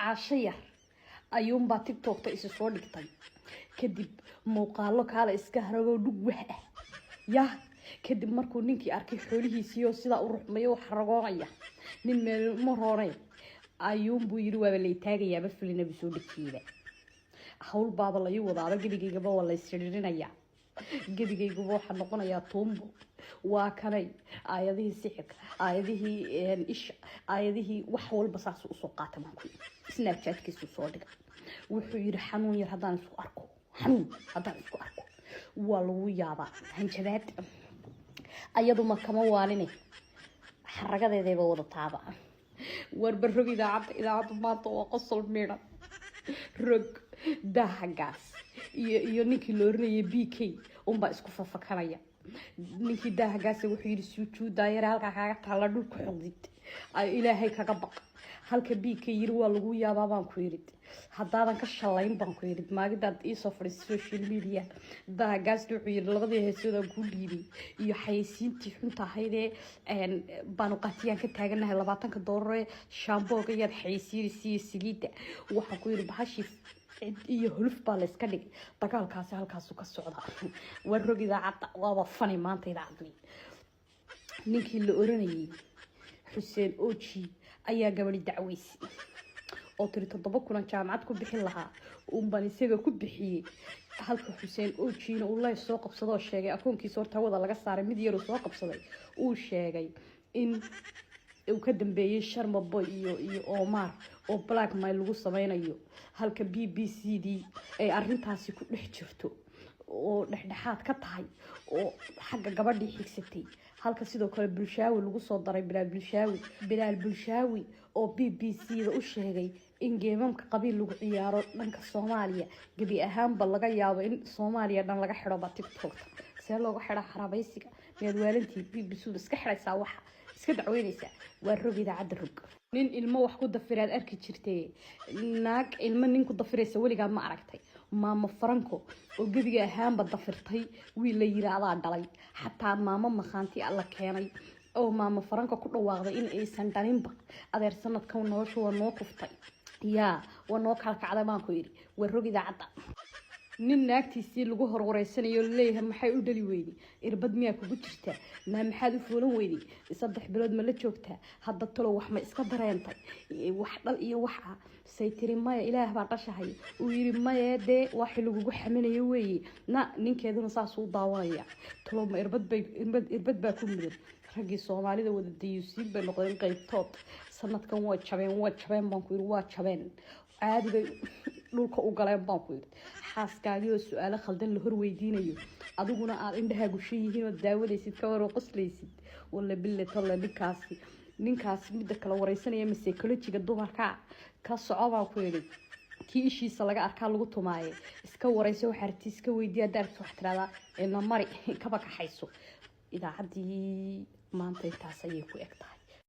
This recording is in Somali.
Caasho yar ayuunbaa TikTokta isi soo dhigtay. Kadib muuqaalo kaala iska haragoo dhug wah ah yah. Kadib markuu ninkii arkay xoolihiisiioo sidaa u ruxmayo u xaragoonaya, nin meelma roonay ayuunbuu yiri, "Waaba lay taagayaaba." Filinabu soo dhejiyeyba, hawl baaba lai wadaaba, gebigaygaba waa la isiriirinayaa, gebigayguba waxaa noqonayaa tuumbo. Waa kanay aayadihii sixirka, aayadihii isha, aayadihii wax walba saas usoo qaata. Baan ku Snapchatkiisu soo dhiga. Wuxuu yiri, "Xanuun yar haddaan isku arko, xanuun haddaan isku arko, waa lagu yaabaa." Hanjabaad ayaduma kama waaline, xaragadeedayba wadataaba. Warba rog idaacadda, idaacadda maanta waa qosol midhan. Rog Daahagaas iyo ninkii la oranayay BK unbaa isku fafakanaya. Ninkii Daahagaas wuxuu yidhi, "Sujuudaayare halkaa kaaga taalla, dhulka xoqdid, Ilaahay kaga baq." Halka BK yiri, "Waa lagu yaabaa," baan ku yidhi, "haddaadan ka shalayn," baan ku yidhi, "maagidaad iisoo fadhiisay social media." Daahagaasna wuxuu yidhi, "Labadii heesoodaan kuu dhiibay iyo xayeysiintii xunta ahaydee baanu qaatiyaan ka taaganahay, 20-ka doolaree shaambooga iyaad xayeysiinaysa iyo saliidda." Waxaan ku yidhi, bahashii cid iyo huluf baa la iska dhigay. Dagaalkaasi halkaasu ka socda. Waa rog idaacadda, waaba fani maanta idaacaddi. Ninkii la oranayay Xuseen Oji ayaa gabadhi dacweysay oo tiri, 7,000 jaamacad ku bixin lahaa uunbaan isaga ku bixiyey. Halka Xuseen Ojina uu live soo qabsadoo sheegay akoonkiisa horta hawada laga saaray, mid yaruu soo qabsaday, uu sheegay in uu ka dambeeyey Sharma Boy iyo Omar oo blackmail lagu sameynayo. Halka BBC d ay arintaasi ku dhex jirto oo dhexdhexaad ka tahay oo xagga gabadhii xigsatay. Halka sidoo kale Bulshaawi lagu soo daray, Bilaal Bulshaawi, Bilaal Bulshaawi oo BBC da u sheegay in geemamka qabiil lagu ciyaaro dhanka Soomaaliya gebi ahaanba laga yaabo in Soomaaliya dhan laga xidhoba TikTokta. See looga xidhaa xarabaysiga? Miyaad waalantii? BBC da iska xidhaysaa, waxa iska dacweynaysaa. Waa rog idaacadda, rog. Nin ilmo wax ku dafiraad arki jirtay, naag ilmo nin ku dafiraysa weligaa ma aragtay? Maamo Faranco oo gebiga ahaanba dafirtay wiil la yiraahdaa dhalay, xataa maamo makhaanti alla keenay oo maamo Faranco ku dhawaaqday in aysan dhalinba. Adeer, sanadkan nolosha waa noo kuftay, yaa waa noo kala kacday, baan ku yidhi. Waa rog idaacadda. Nin naagtiisii lagu horwareysanayo, laleeyahay, "Maxay u dhali weyday? Irbad miyaa kugu jirta? Maa maxaad u foolan weyday? 3 bilood ma la joogtaa hadda? Talo wax ma iska dareentay, wax dhal iyo wax ah?" Say tiri, "Maya, Ilaah baa dhashahay." Uu yiri, "Maya, dee waxi lagugu xaminayo weeye." Na ninkeeduna saasuu daawanaya. Talo ma irbad bay, irbad baa ku mudan? Raggii Soomaalida wada dayuusiin bay noqdeen qeybtood sanadkan. Waa jabeen, waa jabeen, baan ku yiri, waa jabeen, caadi bay dhulka u galeen, baan ku yiri. Xaaskaagii oo su-aalo khaldan la hor weydiinayo, adiguna aada indhahaa gushan yihiin oo daawanaysid, ka waroo qoslaysid. Walla bille tolle, ninkaasi midda kale wareysanaya ma psychologiga dumarka ka soco, baan ku yidhi. Kii ishiisa laga arkaa lagu tumaaye. Iska wareyso, waxaa rabti iska weydiiya. Haddaa rabti wax tiradaa ina mari kaba kaxayso. Idaacaddii maanta intaas ayay ku eg tahay.